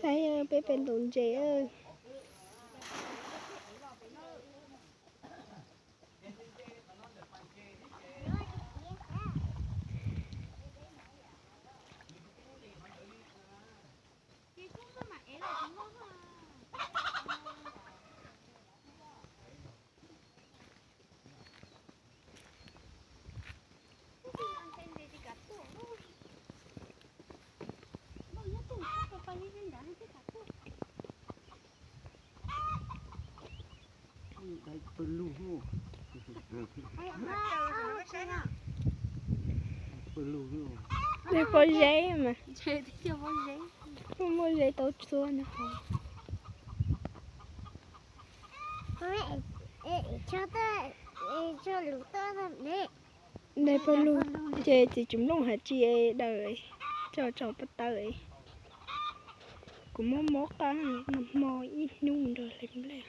Saib peb pem ntaus ntses. Pw lug, pw lug. Nws pob zeb mas. Muaj zeb tau txhua no hov. Nws pob lug ces txiv tsis mloog hais tsis daws, tso tso pov taw. Kuv muab mob qab no hmo ib hnub nrog hlais nplej.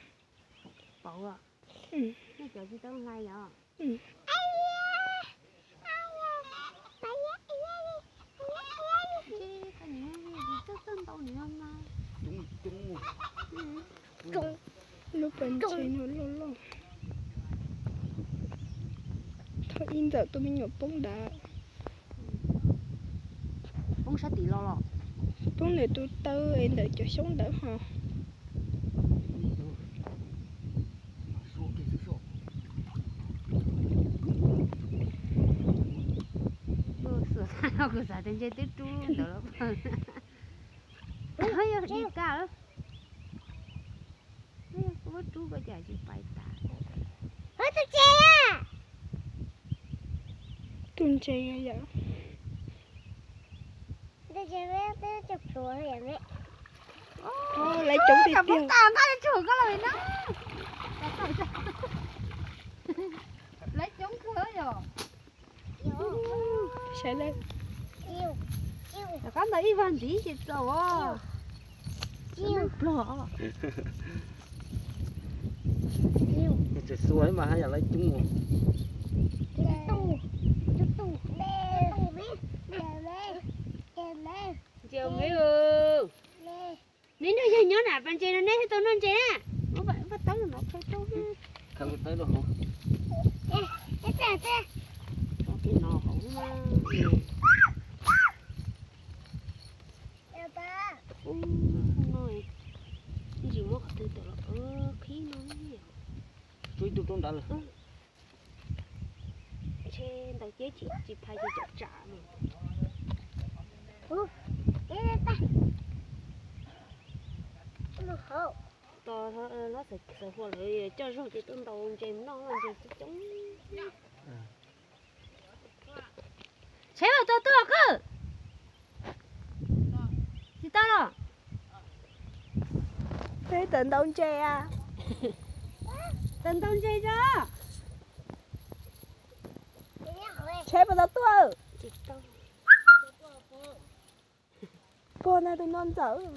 Lub pas ntses no loj loj. Thaum ib ntxawm tus me nyuam poob ntawd. Poob sab tim los los. Poob ntawm tus taw es ntawm cov xyoob ntawd ho. Kuv xav tias ntshe twb rub ntawd los. Yog di kaj, yog kuv rub koj cas tsis pais tas. Tus ntses yom. Lawv coob tiag tiag. Lawv coob kawg yom. Saib lawm. Rov qab ntawd ib vag ntxiv ces txaus os. Plog. Tseem xuas mas haj yam lawv coob. Ntsia me, neb nrog yawg nyob na, pas ntses no neb thiaj tau noj ntses na. Muab paj tawb no qhia rau. Ntsis muab qhov twg tawm los qhib no. Tsuas ib tug rau nrad lawm. Ntshe ntaus ceb tsis phais ces tsam tsam no. Tos hlob Xaiv Hua lawv coj zog ces tuaj ntaus ntses noj ntses coob coob. Tsheb mas tau tuaj kawg. Tsis tau los. Peb tawm ntaus ntses a. Tawm ntaus ntses tso. Tsheb mas tau tuaj. Puag na tus no ntxawm.